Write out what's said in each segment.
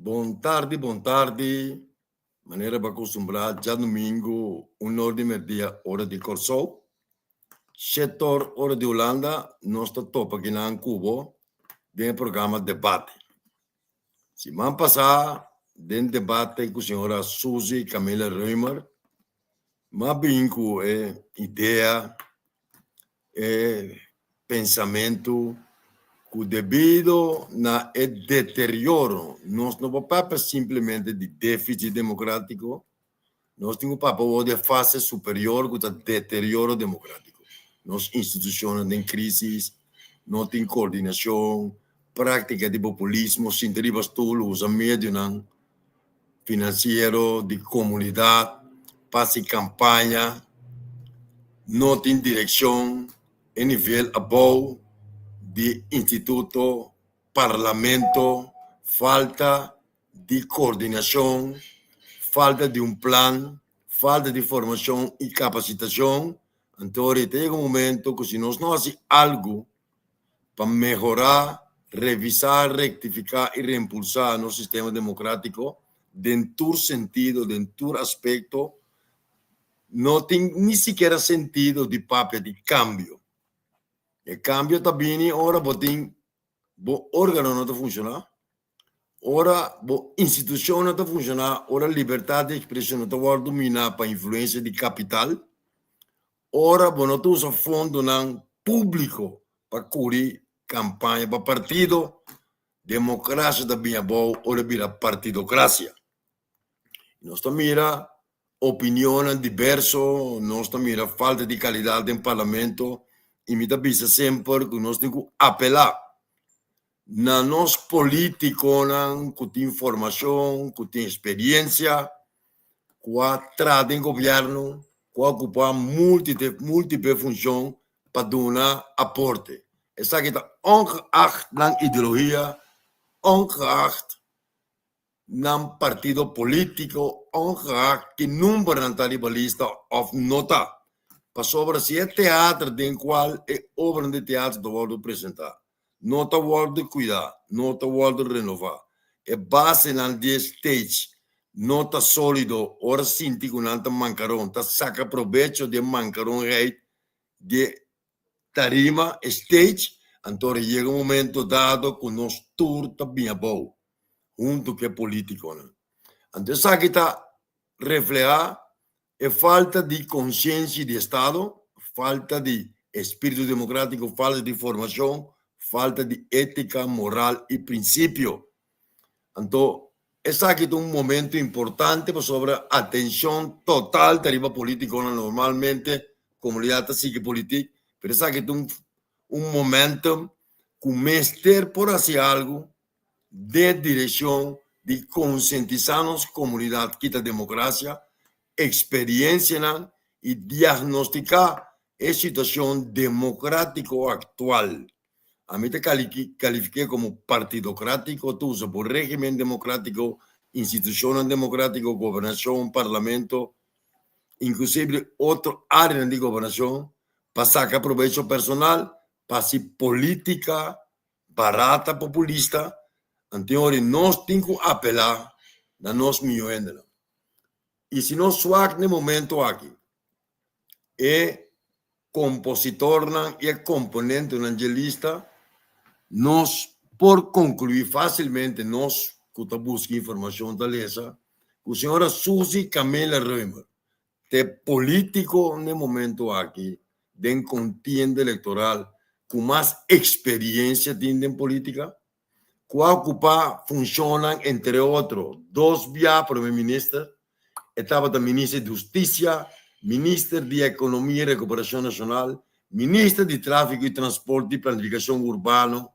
Bon tardi, bon tardi. Manera bo a kustumbrá djadumingu un or di merdia ora di Kòrsou, shetor ora di Hulanda, nos ta topa kinan ku bo den e programa Debate. Siman pasá den debate ku señora Suzy Camila Römer, m'a bin ku e idea E pensamentu ku debido na e deterioro, nos no por papia simplemente di déficit demokrátiko, nos tin ku papia awor di e fase superior ku ta deterioro demokrátiko. Nos institushonnan den krísis, no tin koordinashon, práktika di populismo, sinta riba stul, usa medionan finansiero di komunidat pa hasi kampaña, no tin direkshon e nivel abou di instituto, parlamento, falta di koordinashon, falta di un plan, falta di formashon i kapasitashon. Anto ta yega un momento ku si nos no hasi algu pa mehorá, revisá, rektifiká i reimpulsá nos sistema demokrátiko den tur sentido, den tur aspekto, no tin ni sikiera sentido di papia di kambio. E kambio ta bini ora bo tin bo órgano no ta funshoná, ora bo institushon no ta funshoná, ora libertat di ekspreshon no ta wòrdu miná pa influensia di kapital, Ora bo no ta usa fondonan públiko pa kuri kampaña pa partido, demokrasia ta bin abou ora bira partidokrasia. Nos ta mira opinionnan diverso, nos ta mira falta di kalidat den parlamento i mi ta bisa semper ku nos tin ku apelá na nos polítikonan ku tin formashon, ku tin eksperiensia, ku a traha den gobièrnu, ku a okupá múltiple funshon pa duna aporte. Esaki ta ongeacht nan ideologia, ongeacht nan partido polítiko, ongeacht ki number nan ta riba lista òf no ta. Pasobra si e teater den kual e obranan di teater ta wòrdu presentá no ta wòrdu kuidá, no ta wòrdu renová, e basenan di e stage no ta sólido, ora sinti ku nan ta mankaron, ta saka probecho di e mankaronheid di e tarima, e stage, anto ora yega un momento dado ku nos tur ta bin abou huntu ku e polítikonan. Anto esaki ta reflehá E falta di konsiensia di estado, falta di espíritu demokrátiko, falta di formashon, falta di étika, moral i prinsipio. Anto esaki ta un momento importante pasobra atenshon total ta riba polítikonan. Normalmente komunidat ta sigui politik, pero esaki ta un un momentum ku mester por hasi algu den direkshon di konsientisá nos komunidat kita demokrasia, eksperiencianan i diagnostiká e situashon demokratiko aktual. Ami ta kalifik'é komo partidokratiko, ta usa bo régimen demokratiko, institushonnan demokratiko, gobernashon, parlamento, inklusive otro áreanan di gobernashon pa saka probecho personal, pa hasi polítika barata populista, anteori nos tin ku apelá na nos mihó hendenan. I si nos swak na e momento aki, e kompositornan i e komponentenan dje lista, nos por konkluí fásilmente, nos ku ta buska informashon ta lesa, ku señora Suzy Camela Römer ta e polítiko na e momento aki den kontienda elektoral ku mas eksperiensia tin den polítika, ku a okupá funshonnan entre otro dos bia prome minister, e tabata minister di hustisia, minister di ekonomia i rekuperashon nashonal, minister di tráfiko i transporte i planifikashon urbano,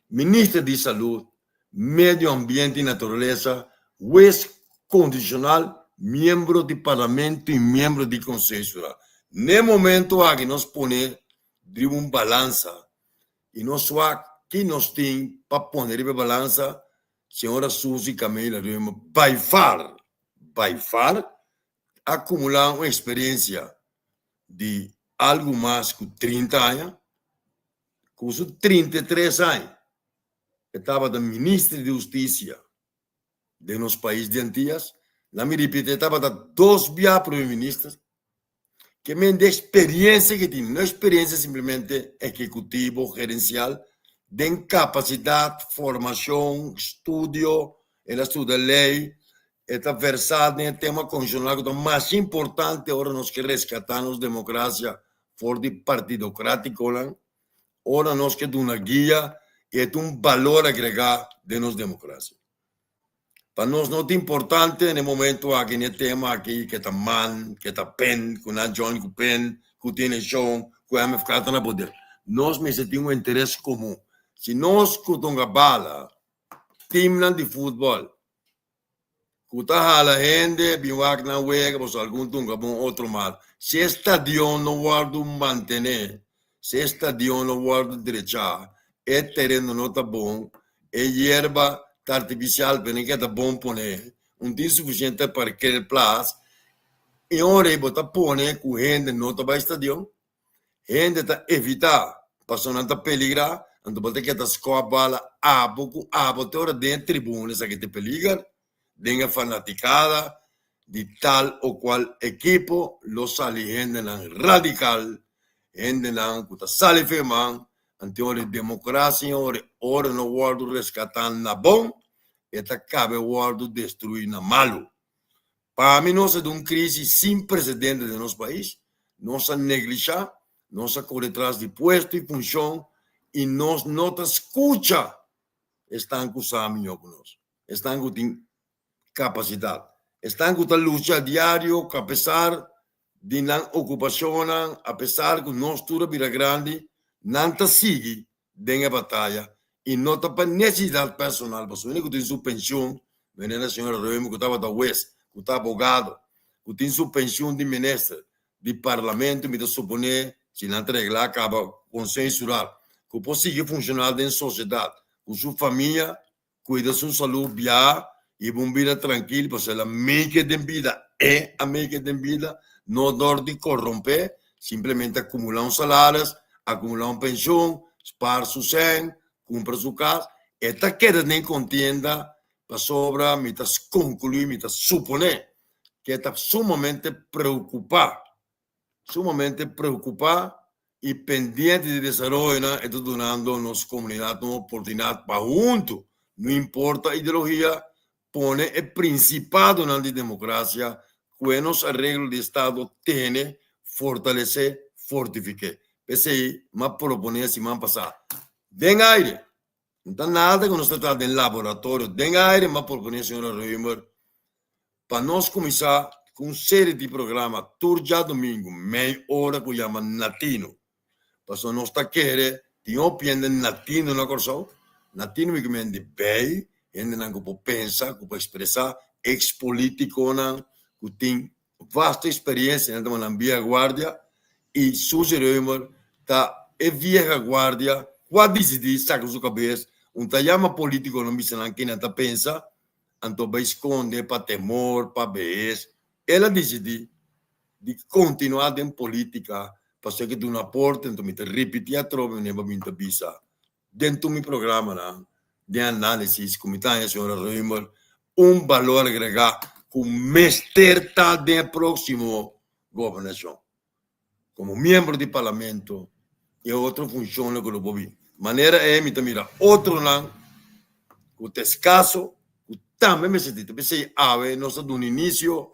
Minister di Salud, Medio Ambiente y Naturalesa, Hues Constitucional, miembro di Parlamento y miembro di Conseho Insular. N'e momento aki nos pone riba un balansa y nos wak ki nos tin pa pone riba e balansa, señora Suzy Camila Römer by far, by far a acumula un experiencia di algo mas cu 30 aña, Ku su 33 aña. E tabata minister di hustisia den nos pais di Antias. La mi ripiti, e tabata dos bia prome minister. Ke men di experiencia ke tin, no experiencia simplemente ehecutivo, gerencial, den capacidad, formacion, studio, el a studia ley, e ta versa den e tema constitucional cu ta mas importante ora nos ke rescata nos democracia for di partidocraticonan. Ora nos ke duna guia i e ta un balor agregá den nos demokrasia. Pa nos no ta importante na e momento aki, na e tema aki, ke ta man, ke ta pen, ku nan join ku pen, ku tin eleshon, ku MFK ta na poder. Nos mester tin un interes komun. Si nos ku ta hunga bala, timnan di futbòl, ku ta hala hende bin wak nan wega pasobra algun tunga bon otro mal. Si e stadion no wòrdu mantené, si e stadion no wòrdu drechá, e tereno no ta bon, e yerba ta artifisial pero ni ke ta bon poné, un tin sufisiente parkeerplaats, i ora ei bo ta pone ku hende no ta bai stadion. Hende ta evitá pasobra nan ta peligrá, anto bo ta keda skòp bala abo ku abo te ora den e tribuna esaki ta peliger, den e fanatikada di tal o kual ekipo lo sali hendenan radikal, hendenan ku ta sali fe man, anto ora e demokrasia ora ora no wòrdu reskatá na bon e ta kabe wòrdu destruí na malu. Pa mi nos a den un crisis sin precedente den nos pais, nos a neglisha, nos a core tras di puesto y funcion y nos no ta scucha esnan cu sa miho cu nos, esnan cu tin capacidad, esnan cu ta lucha diario cu apesar di nan ocupacionnan, apesar cu nos tur a bira grandi, nan ta sigui den e bataya y no ta pa necesidad personal pasobra hende cu tin su pensioen manera señora Römer cu tabata hues cu ta abogado cu tin su pensioen di minister di parlamento mi ta supone si nan ta regla caba conseho insular cu por sigui funciona den sociedad cu su famia Cuida su salud bia y hiba un bida trankil pasobra el a make den bida, e a make den bida, no dor di corrompe, simplemente acumula un salaris, acumula un pensioen, spaar su cen, cumpra su cas, e ta keda den contienda pasobra mi ta conclui, mi ta supone cu e ta sumamente preocupa. Sumamente preokupá i pendiente di desaroyonan e ta dunando nos komunidat un oportunidat pa huntu, no importa ideologia, pone e prinsipadonan di demokrasia ku e nos areglo di estado tene, fortalesé, fortifiké. P'esei m'a proponé siman pasá den aire, no ta nada ku nos ta traha den laboratorio, den aire m'a proponé señora Römer Pa nos kuminsá ku un serie di programa tur djadumingu mei ora ku yama Natino. Pasobra nos ta kere tin hopi hende natino na Kòrsou. Natino mi ke men di bei, hendenan ku por pensa, ku por ekspresá, eks politikonan ku tin vasto eksperensia, nan ta nan bieha guardia i Suzy Römer ta e vieha guardia ku a disidí saka su kabes un ta yama politikonan bisa nan ke nan ta pensa. Anto bai skonde pa temor, pa behes. El a disidí di kontinuá den polítika pasobra ke duna aporte. Anto mi ta ripití atrobe manera bo bin ta bisa den tur mi programanan den análisis ku mi ta haña señora Römer un balor agregá ku mester ta den e próksimo gobernashon. Komo miembro di parlamento i e otro funshonnan ku lo por bin. Manera ei mi ta mira otronan ku ta eskaso ku tambe mester tin. Ta p'esei awe nos ta duna inisio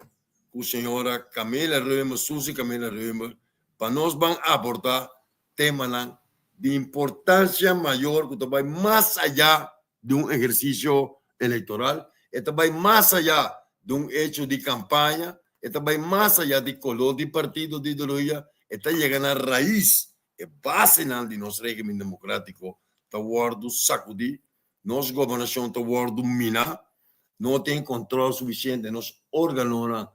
ku señora Camila Römer, Suzy Camila Römer, pa nos ban aborda temanan di importansia mayor ku ta bai mas ayá di un ehersisio elektoral, e ta bai mas ayá di un echo di kampaña, e ta bai mas ayá di koló di partido, di ideologia, e ta yega na rais, e basenan di nos régimen demokrátiko ta wòrdu sakudí, nos gobernashon ta wòrdu miná, no tin kòntròl sufisiente, nos órganonan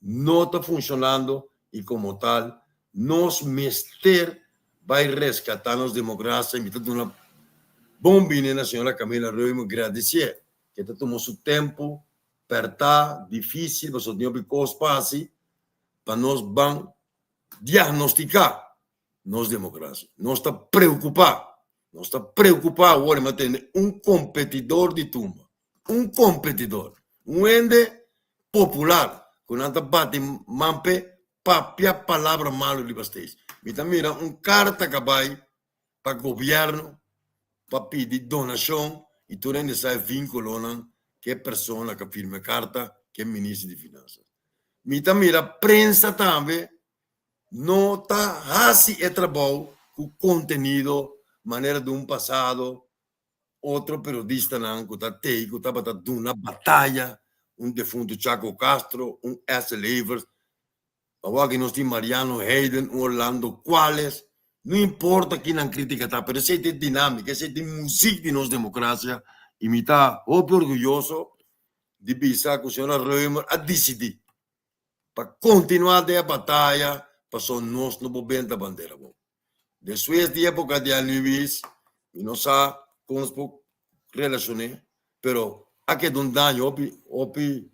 no ta funshonando i komo tal nos mester bai reskatá nos demokrasia. Mi ta duna bon bini na señora Camila Römer, gradisié ke ta tuma su tempu pèrtá, difísil, pasobra tin hopi kos pa hasi pa nos ban diagnostiká nos demokrasia. Nos ta preokupá. Nos ta preokupá awor mi a tende un kompetidor di tumba, un kompetidor, un hende popular ku nan ta bati man p'e papia palabra malu riba steeds. Mi ta mira un karta ka bai pa gobièrnu pa pidi donashon i tur hende sa e vínkulonan ku e persona ku a firma e karta ku e minister di Finansas. Mi ta mira prensa tambe no ta hasi e trabou ku kontenido manera di un pasado otro periodistanan ku ta tei ku tabata duna bataya, un defuntu Chaco Castro, un Ethel Evers, awor aki nos tin Mariano Heyden, un Orlando Cuales, no importa ki nan kritika ta, pero esei ta e dinamika, esei ta e muzik di nos demokrasia i mi ta hopi orguyoso di bisa ku señora Römer a disidí pa kontinuá den e bataya pasobra nos no por benta bandera abou. Despues di époka di Anubies, mi no sa kon nos por relashoné, pero a keda un daño hopi, hopi,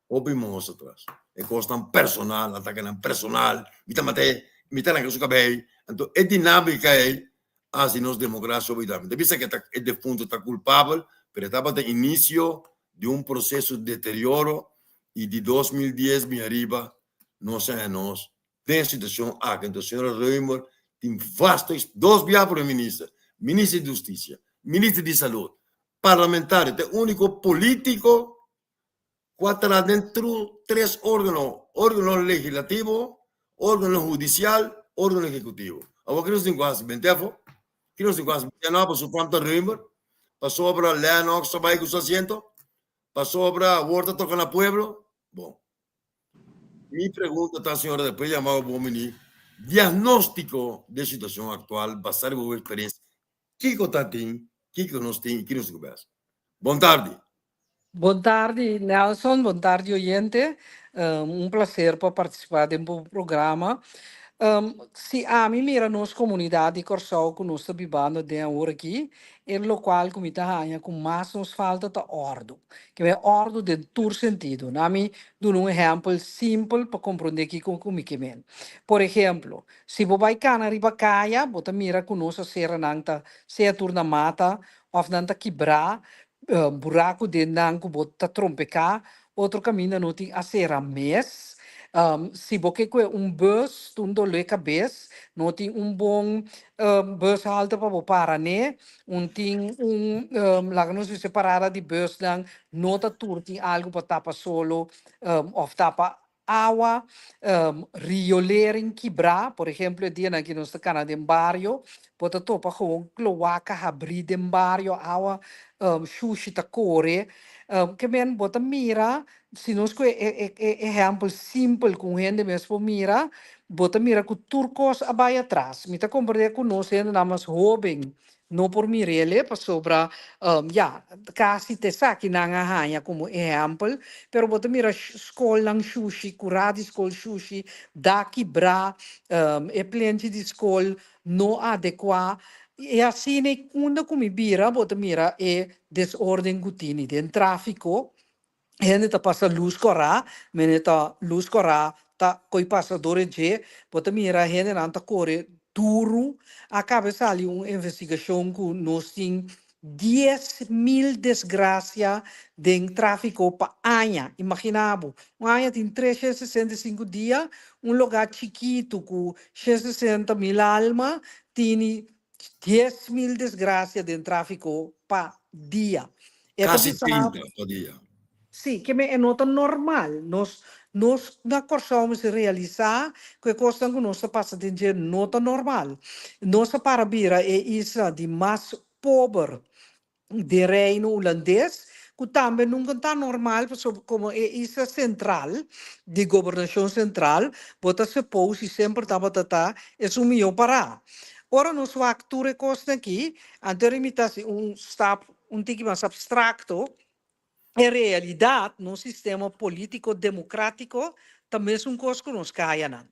hopi mos atras. E kosnan personal, atakenan personal, mi ta mat'é, mi ta ranka su kabei. Anto e dinámika ei a hasi nos demokrasia hopi daño. Mi ta bisa ku e defuntu ta kulpabel, pero e tabata inisio di un proseso di deterioro i di 2010 bin ariba nos a haña nos den e situacion aki. Enton señora Römer tin vasto dos bia prome minister, minister di husticia, minister di salud, parlamentario, ta e unico politico cu a traha den tres organo, organo legislativo, organo hudicial, organo ehecutivo. Awor ki nos tin cu haci? Bente afo? Ki nos tin cu haci? Bente no pasobra Fanta Römer, pasobra Lennox ta bay cu su asiento, pasobra awor ta toca na pueblo? Bon. Mi pregunta ta, señora, despues yamaba bo mini diagnóstico di e situacion actual basá riba bo experiencia, kico ta tin, kico nos tin y ki nos tin cu bes? Bon tardi. Bon tardi Nelson, bon tardi oyente. Un placer pa participa den bo programa. Si ami mira nos comunidad di Corsou cu nos ta bibando den awor aki, E lokual ku mi ta haña ku mas nos falta ta òrdu. Ke men òrdu den tur sentido. Na mi duna un ehèmpel simpel pa komprondé kiko ku mi ke men. Por ehemplo, si bo bai kana riba kaya, bo ta mira ku nos aseranan ta sea tur na mata òf nan ta kibrá, buraku den nan ku bo ta trompeká, otro kaminda no tin asera mes. Si bo ke kue un bus, ta un dolé kabes, no tin un bon bushalte pa bo para n'e, un tin un, laga nos bisa parada di busnan no ta tur tin algu pa tapa solo òf tapa awa, riolering kibrá, por ehemplo e dianan ki nos ta kana den bario, bo ta topa gewoon kloaka habrí den bario, awa shushi ta kore, ke men bo ta mira si nos ku e e ehèmpel simpel ku un hende mes por mira, bo ta mira ku tur kos a bai atras. Mi ta komprendé ku nos hendenan mas hóben no por mir'el pasobra ya, kasi ta esaki nan a haña komo ehèmpel, pero bo ta mira skolnan shushi, kurá di skol shushi, dak kibrá, e plenchi di skol no adekuá, i asina i unda ku mi bira bo ta mira e desorden ku tini den tráfiko. Hende ta pasa lus kòrá, mene ta lus kòrá ta koi pasa dor e dje, bo ta mira hendenan ta kore duru, a kaba e sali un investigashon ku nos tin 10,000 desgrasia den tráfiko pa aña, imagina bo, un aña tin 365 dia, un lugá chikitu ku 160,000 alma tini 10,000 desgracia den trafico pa dia. E ta Casi bisa 30 pa dia. Sí, ke men e no ta normal. Nos nos na Kòrsou mester realisá ku e kosnan ku nos ta pasa den dje no ta normal. Nos a para bira e isla di mas pober den Reino Hulandes, ku tambe nunka ta normal pasobra komo e isla sentral di gobernashon sentral, bo ta suppose i semper tabata ta esun mihó pará. Ora nos wak tur e kosnan aki, anto mi ta hasi un stap un tiki mas abstrakto, en realidat nos sistema polítiko demokrátiko ta mesun kos ku nos kayanan.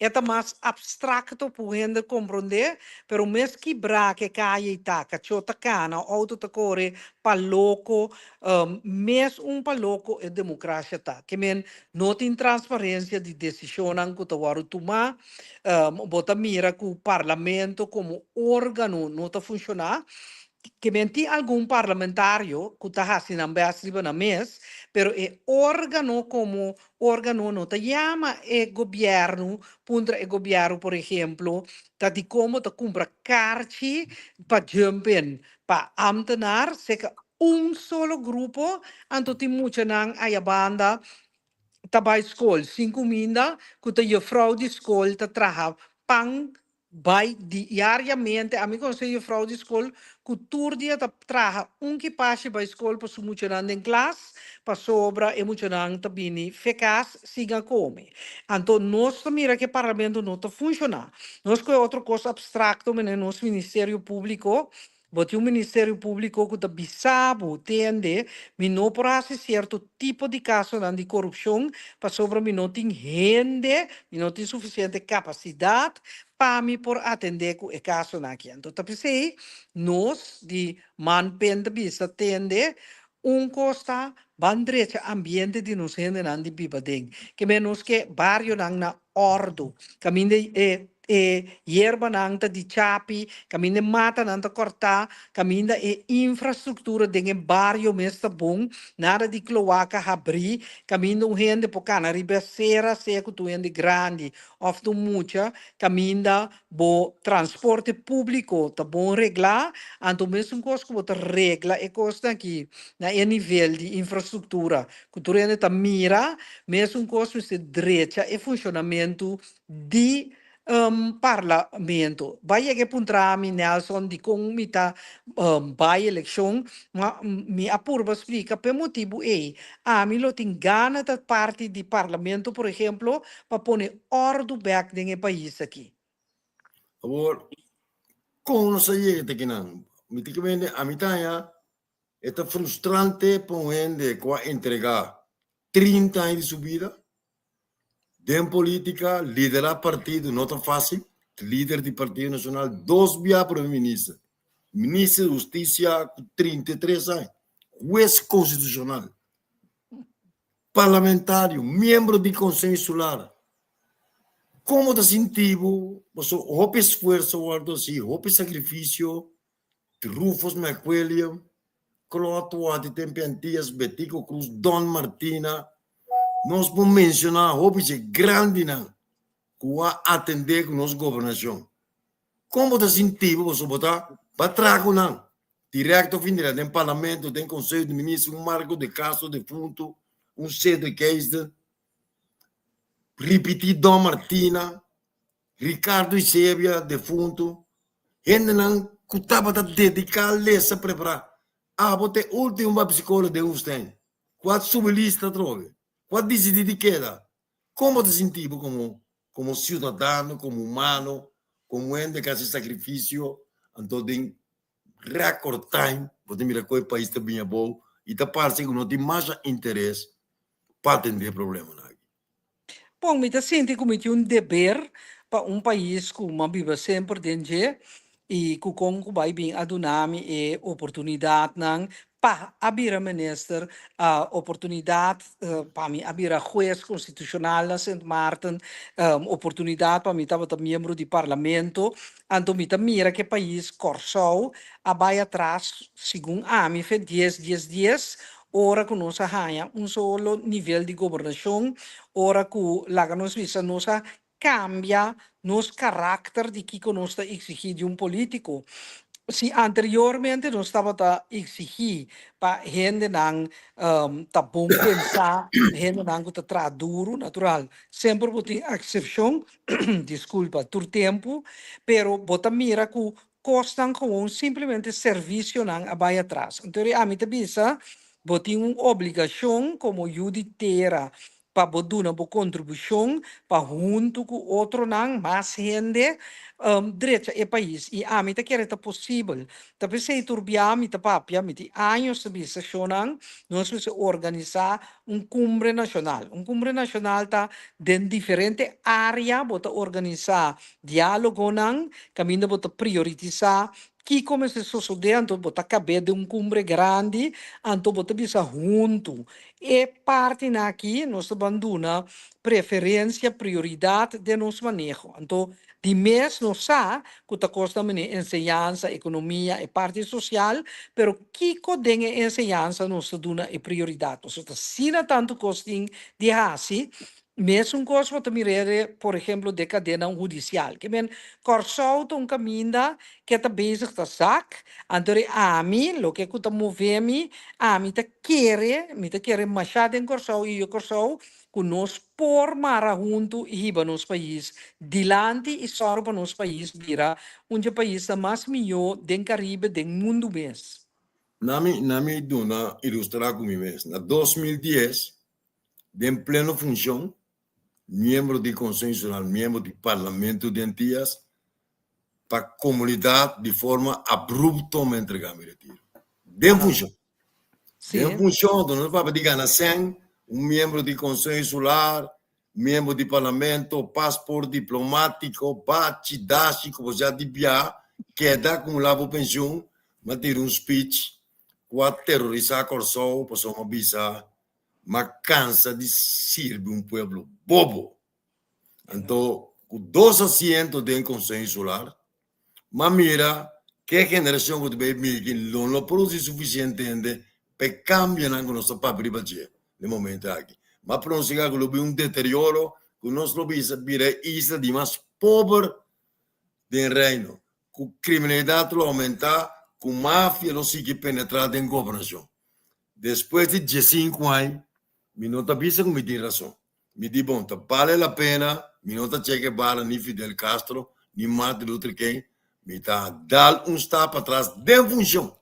E ta mas abstracto pa hende comprende, pero mes kibra cu caya ta, cacho ta cana, auto ta core, pa loco, mes un pa loco e democracia ta. Kiermen no tin transparencia di decision cu ta wordo tuma, bo ta mira cu parlamento como organo no ta funciona, kiermen tin algun parlamentario cu ta haciendo nan best riba nan mes, pero e organo como organo no ta yama e gobierno, puntra e gobierno, por ehempel, ta di con ta cumpra kaarchi pa jump in, pa ambtenaar, seca un solo grupo, anto tin muchanan aya banda, ta bay school, sin cuminda, cu ta juffrouw di school ta traha pan bay diariamente. Ami conoce juffrouw di school cu tur dia ta traha un kipashi bay school pa su muchanan den klas, pasobra e muchanan ta bini fe cas sin a come. Anto nos ta mira cu parlamento no ta funciona. Nos cu otro cos abstracto, mene nos Ministerio Publico. Bo tin un Ministerio Publico cu ta bisa bo, tende, mi no por haci cierto tipo di caso di corupcion, pasobra mi no tin hende, mi no tin suficiente capacidad pa mi por atende cu e caso aki. Anto, ta pesey, nos di Man Pen ta bisa, tende, un cos ta ban drecha ambiente di nos hendenan di biba den. Kiermen nos ke barionan na ordo. Caminda e yerbanan ta di chapi, caminda matanan ta corta, caminda e infrastructura den e bario mes ta bon, nada di cloaca habri, caminda un hende por cana riba acera, sea cu ta hende grandi of ta mucha, caminda bo transporte publico ta bon regla, anto mesun cos cu ta regla e cos aki na e nivel di infrastructura. Cu tur hende ta mira, mesun cos mester drecha e funcionamento di parlamento. Bay yega puntra mi, Nelson, di con mi ta bay eleccion, ma mi a purba splica pe motibo e ami lo tin gana ta parti di parlamento, por ehempel, pa pone ordo back den e pais aki. Awor, con nos a yega te akinan? Mi tin cu ami ta e ta frustrante pa un hende cu a entrega 30 aña di su bida den politica, lidera partido no ta facil, lider di Partido Nacional, dos bia prome minister, minister di Husticia cu 33 aña, hues constitucional, parlamentario, miembro di Conseho Insular. Con bo ta sinti bo? Hopi esfuerso wordo haci, hopi sacrificio, Rufus McWilliam, Claude Wati Tempe Antillas, Betico Croes, Don Martina, nos por menciona hopi grandenan cu a atende cu nos gobernacion. Con bo ta sinti bo bo ta pa traha cu nan? Directo of indirecto, den parlamento, den Conseho di Minister, un Marco de Castro defunto, un Cedric Eisden, ripiti Don Martina, Ricardo Isebia defunto, hendenan cu tabata dedica, lesa, prepara. Abo ta e ultimo pa psicologo den woestijn. Cu a subi lista atrobe. Cu a dicidi di keda. Con bo ta sinti bo como ciudadano, como humano, como hende cu a haci sacrificio, anto den record time, bo ta mira con e pais ta bini abou y ta parce cu no tin mas interes pa atende problemanan aki. Bon, mi ta sinti cu mi tin un deber pa un pais cu mi a biba semper den dje y cu con cu bay bin a duna mi e oportunidadnan pa a bira minister, a oportunidad pa mi a bira hues constitucional na Sint Maarten, oportunidad pa mi tabata miembro di parlamento. Anto mi ta mira cu e pais Corsou a bay atras, segun ami, fe 10, 10, 10, ora cu nos a haya un solo nivel di gobernacion, ora cu laga nos bisa nos a cambia nos caracter di kico nos ta exigi di un politico. Si anteriormente nos tabata exigi pa hendenan ta bon pensa, hendenan cu ta traha duro, natural, semper bo tin excepcion, disculpa, tur tempo, pero bo ta mira cu cosnan gewoon simplemente servicionan a bay atras. Anto ami ta bisa, bo tin un obligacion como yu di tera. pa bo duna bo kontribushon pa huntu ku otronan, mas hende, drecha e pais. I ami ta kere ta posibel. Ta p'esei tur bia mi ta papia, mi tin años ta bisa shownan, nos mester organisá un kumbre nashonal. Un kumbre nashonal ta den diferente área bo ta organisá diálogonan, kaminda bo ta prioritisá kiko mester sosodé, anto bo ta kab'é den un kumbre grandi, anto bo ta bisa huntu e partinan aki nos ta ban duna preferensia, prioridat den nos maneho. Anto di mes nos sa ku ta kos na manera enseñansa, ekonomia, e parti sosial, pero kiko den e enseñansa nos ta duna e prioridat? Pasobra ta asina tantu kos tin di hasi, mesun kos bo ta mir'é por ehemplo den kadena hudisial. Ke men Kòrsou ta un kaminda ke ta bezig ta zak, anto di ami loke ku ta move mi, ami ta kere, mi ta kere mashá den Kòrsou i yu Kòrsou ku nos por mara huntu i hiba nos pais dilanti i sòru pa nos pais bira un dje paisnan mas mihó den Karibe, den mundu mes. Na mi na mi duna ilustrá ku mi mes. Na 2010, den pleno funshon, miembro di Konseho Insular, miembro di Parlamento di Antias, pa komunidat di forma abrupto mi a entregá mi retiro. Den funshon. Den funshon, anto nos papia di gana sèn, un miembro di Konseho Insular, miembro di Parlamento, pasport diplomátiko, bachi, dashi ku bo sa di bia, keda akumulá bo penshun, mi a tira un speech ku a terorisá Kòrsou pasobra mi a bisa mi a kansa di sirbi un pueblo bobo. Anto ku dos asiento den Konseho Insular, m'a mira ku e generashon ku ta bai miki lo no produsi sufisiente hende pa e kambionan ku nos ta papia riba dje na e momento aki. M'a pronostika ku lo bin un deterioro ku nos lo bisa bira e isla di mas pober den Reino, ku kriminalidat lo oumentá, ku mafia lo sigui penetrá den gobernashon. Despues di diesinku aña mi no ta bisa ku mi tin rason. Mi di bon, ta bale la pena, mi no ta Che Guevara ni Fidel Castro ni Martin Luther King, mi ta dal un stap atras den funcion.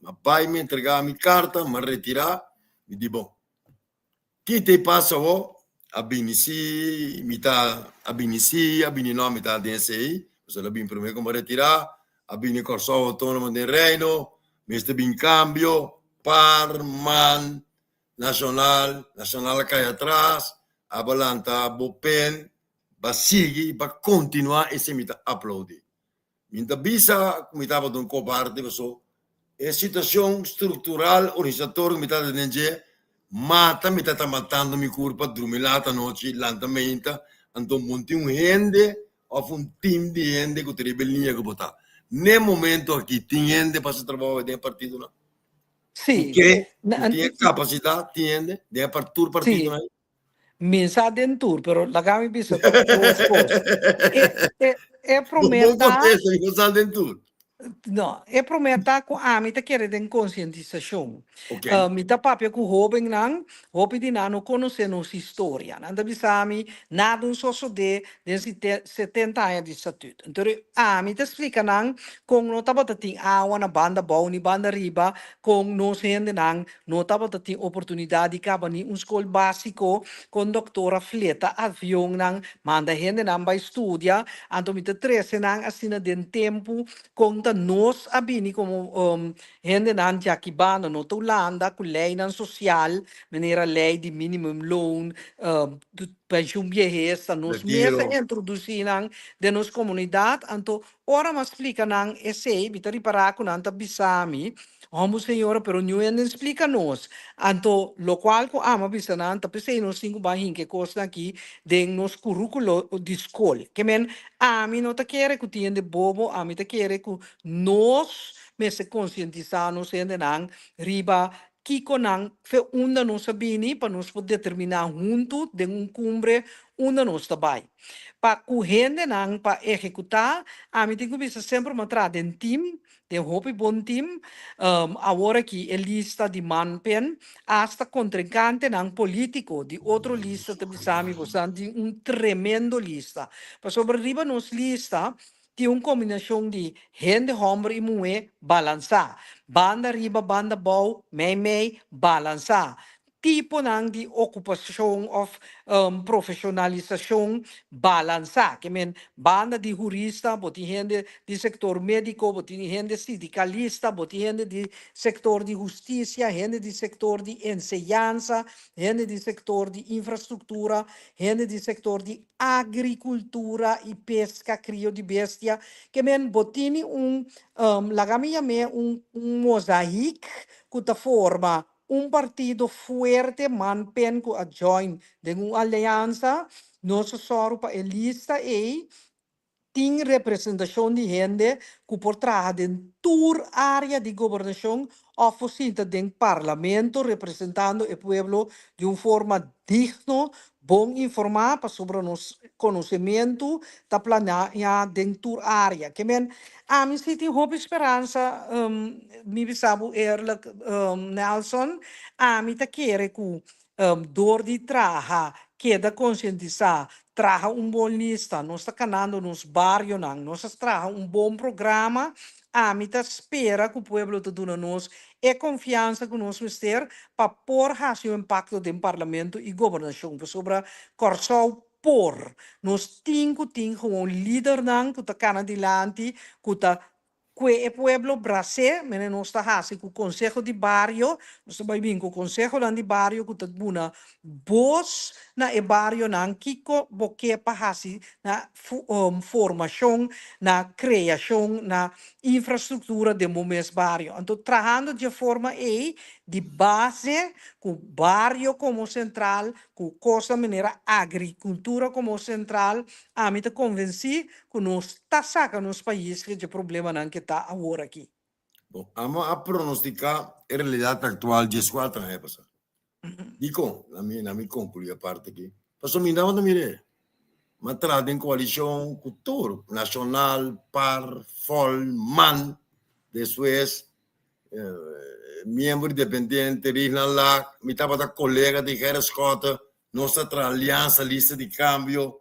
M'a bai mi entrega mi carta, m'a retira, mi di bon, kita e pasa awo? A bini si, mi ta, a bini si, a bini no, mi ta den esey, pasobra el a bini prome ku m'a retira, a bini Kòrsou Outónomo den Reino, mester bin kambio, par, man, Nacional, Nacional a cay atras, aba lanta bo pen, ba sigui, ba continua, esey mi ta aplaudi. Mi ta bisa cu mi tabata un cobarde paso e situacion structural organisatorio cu mi tabata den dje mata mi tata matando mi curpa, drumi laat anochi, lanta meinta, anto bo tin un hende of un team di hende cu ta riba e liña cu bo ta. N'e momento aki tin hende pa haci trabao den e partidonan? Sí. Ke ku tin e kapasidat tin hende den e tur partidonan Sí. Mi sa den tur, pero laga mi bisa dos kos. E, e, e promé Bon ta, kontesta, mi no sa den tur. no, e promé ta ku ami ta kere den konsientisashon. Ok. Mi ta papia ku hóbennan, hopi di nan no konosé nos historia. Nan ta bisa mi, nada un sosodé den 70 aña di statut. Entonces ami ta splika nan kon no tabata tin awa na banda bou ni banda riba, kon nos hendenan no tabata tin oportunidat di kaba ni un skol básiko, kon doktor a fleta avionnan manda hendenan bai studia. Anto mi ta trese nan asina den tempu kon ta nos a bini komo hendenan djaki banda, no ta Hulanda, ku leinan sosial manera lei di minimumloon, pensioen biehes, ta nos mes a Retiro. introdusí nan den nos komunidat. Anto ora mi a splika nan esei, mi ta ripará ku nan ta bisa mi, Hòmber señora, pero niun hende splika nos. Anto lokual ku ami a bisa nan, ta p'esei nos tin ku bai hinka e kosnan aki den nos kurúkulo di skol. Ke men, ami no ta kere ku tin hende bobo, ami ta kere ku nos mester konsientisá nos hendenan riba kiko nan fe unda nos a bini pa nos por determiná huntu den un kumbre unda nos ta bai. Pa ku hendenan pa ehekutá, ami tin ku bisa semper mi a traha den tim, den hopi bon tim. Awor aki e lista di manpen, asta kontrinkantenan polítiko di otro lista ta bisa mi bosan tin un tremendo lista. Pasobra riba nos lista Tin un kombinashon di hende hòmber i muhé balansá. Banda riba, banda bou, mei mei, balansá. Tiponan di okupashon òf profeshonalisashon balansá. Ke men, banda di hurista, bo tin hende di sektor médiko, bo tin hende sindikalista, bo tin hende di sektor di hustisia, hende di sektor di enseñansa, hende di sektor di infrastruktura, hende di sektor di agrikultura i peska, krio di bestia. Ke men, bo tini un, laga mi yam'é un mozaïek ku ta forma Un partido fuerte man pen ku a join den un aliansa, nos a sòru pa e lista ei tin representashon di hende ku por traha den tur área di gobernashon òf por sinta den parlamento representando e pueblo di un forma digno, bon informá pasobra nos konosementu ta planea den tur área. Ke men, ami si tin hopi speransa, mi bisa bo eerlijk, Nelson, ami ta kere ku dor di traha, keda konsientisá, traha un bon lista, nos ta kanando nos barionan, nos a traha un bon programa, ami ta spera ku pueblo ta duna nos e konfiansa ku nos mester pa por hasi un impakto den parlamento i gobernashon, pasobra Kòrsou por. Nos tin ku tin gewoon lidernan ku ta kana dilanti, ku ta kue e pueblo bras'é, mene nos ta hasi ku konseho di bario, nos ta bai bin ku konsehonan di bario ku ta buna bos na e barionan kiko bo ke pa hasi na formashon, na kreashon, na infrastruktura den bo mes bario. Anto trahando dje forma ei, di base ku bario komo sentral, ku kosnan manera agrikultura komo sentral, ami ta konvensí ku nos ta saka nos pais for dje problemanan ke ta awor aki. Bon, amo a pronostiká e realidat aktual djeskuater aña pasá. Dikon? Na mi konkluí e parti aki. Pasobra mi tabata mir'é. Mi a traha den koalishon ku tur, Nashonal, par, fol, man, despues miembro independiente, Rignan Laak, mi tabata kolega di Gerrit Schotte, nos a traha aliansa Lista di Kambio,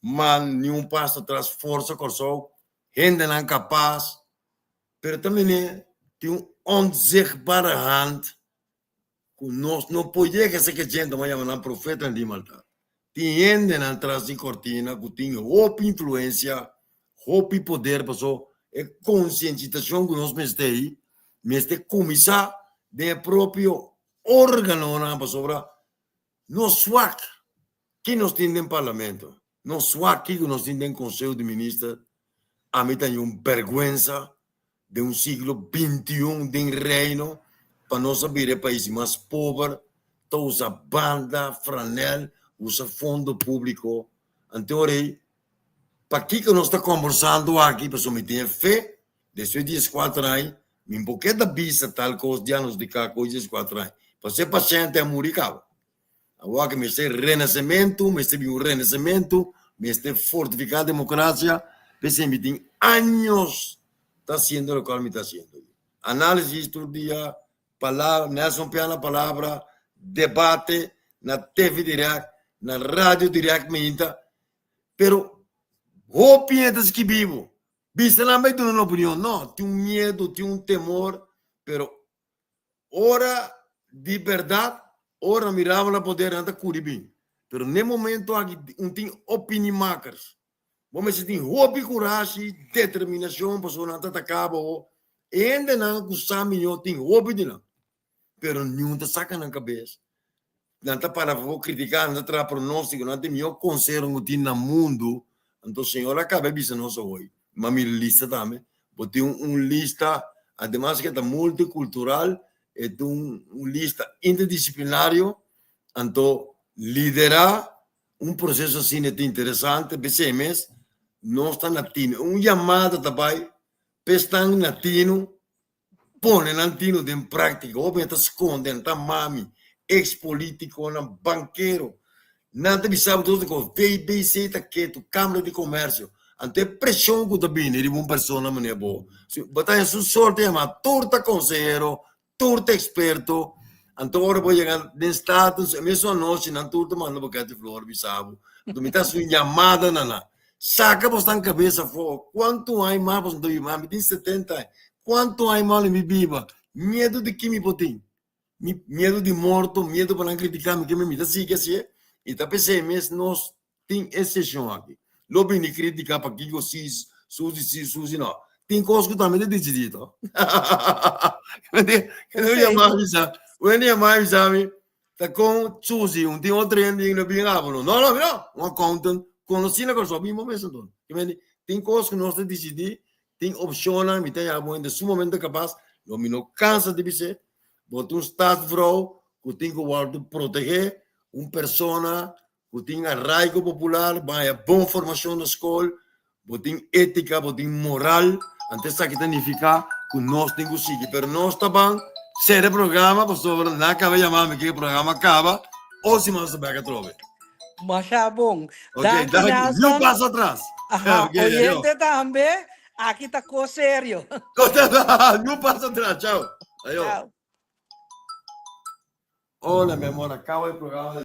man, Ni un Paso Atras, Forsa Kòrsou, hendenan kapas, pero ta mene tin un onzichtbare hand ku nos no por yega esaki djente bo a yama nan profetanan di maldat. Tin hendenan tras di kortina ku tin hopi influensia, hopi poder paso e konsientisashon ku nos mester ei mester kuminsá den e propio organonan pasobra nos swak ki nos tin den parlamento, nos swak kiko nos tin den konseho di minister, ami ta haña un bèrgwensa den un siglo bintiun den Reino pa nos a bira e pais mas pober ta usa banda, franel, usa fondo publico. Anto ora ei pakiko nos ta kombersando aki pasobra mi tin e fe despues di dieskuater aña mi por keda bisa tal kos diagnostika ku dieskuater aña pasobra e pashente a muri kaba. Awor ke mester renasementu, mester bin un renasementu, mester fortifiká demokrasia, p'esei mi tin años ta hasiendo lokual mi ta hasiendo. Análisis tur dia, palabra, Nelson Piana palabra, debate na TV Direct, na Radio Direct mi hinta, pero hopi hende ta skibi bo, bisa nan bai duna nan opinion, no, tin un miedu, tin un temor, pero Ora di berdad, ora miraba na poder nan ta curi bin. Pero n'e momento aki un tin opinimakers. Bo mester tin hopi curashi, determinacion pasobra nan ta ataca bo. E hendenan cu sa miyo tin hopi di nan. Pero niun ta saca nan cabes. Nan ta para pa bo critica, nan ta traha pronostico, nan ta e miyo consehero cu tin na mundo. Anto Señor a caba e bisa nos awoy. Ma mi lista tambe. Bo tin un lista, ademas ke ta multikultural, e ta un lista interdisiplinario, anto liderá un proseso asina ta interesante, p'esei mes nos ta na tinu. Un yamada ta bai pa esnan na tinu pone nan tinu den práktika. Hopi ta skonde, nan ta mami, eks polítikonan, bankero. Nan ta bisa bo tur kos, VBC ta ketu, Kámara di Komèrsio. Anto e preshon ku ta bini riba un persona manera bo, si bo ta haña su sorte yamá, tur ta konsehero, tur ta eksperto. Anto ora bo yega den status, e mesun anochi nan tur ta manda boket di flor bisa bo. Anto mi ta hasi un yamada na nan, Saka bosnan kabes afó, kuantu aña mas bosnan ta biba? Mi tin setenta aña, kuantu aña mas lo mi biba? Miedu di ki mi por tin? Mi miedu di morto, miedu pa nan kritiká mi, ke mi ta sigui hasié. I ta p'esei mes nos tin e seshon aki. Lo bini kritika pakiko si, Susi si, Susi no. Tin kos ku tambe ta disidí to. Kende yama mi sa, wende yama mi sa mi, ta kon Susi, un tin otro hende no bin abo no. No, no, no, un accountant konosí na Kòrsou bin bo mes anto. Tin kos ku nos ta disidí, tin opshonnan, mi ta yama hende sumamente kapas, lo mi no kansa di bis'é, bo ta un stadsvrouw ku tin ku wòrdu protegé, un persona ku tin arraigo popular, bo haña bon formashon na skol, bo tin étika, bo tin moral, anto esaki ta nifiká ku nos tin ku sigui. Pero nos ta ban sera e programa pasobra nan a kaba yama mi ke e programa kaba, o si mas ta bek atrobe. Masha bon. Ok, Danki danki. Ni un Nelson. paso atras. Aha, Ok, ayo. oyente tambe, aki ta kos serio. Ni un paso atras. Chao. Ayo. Chao. Hola, mi amor, acaba e programa.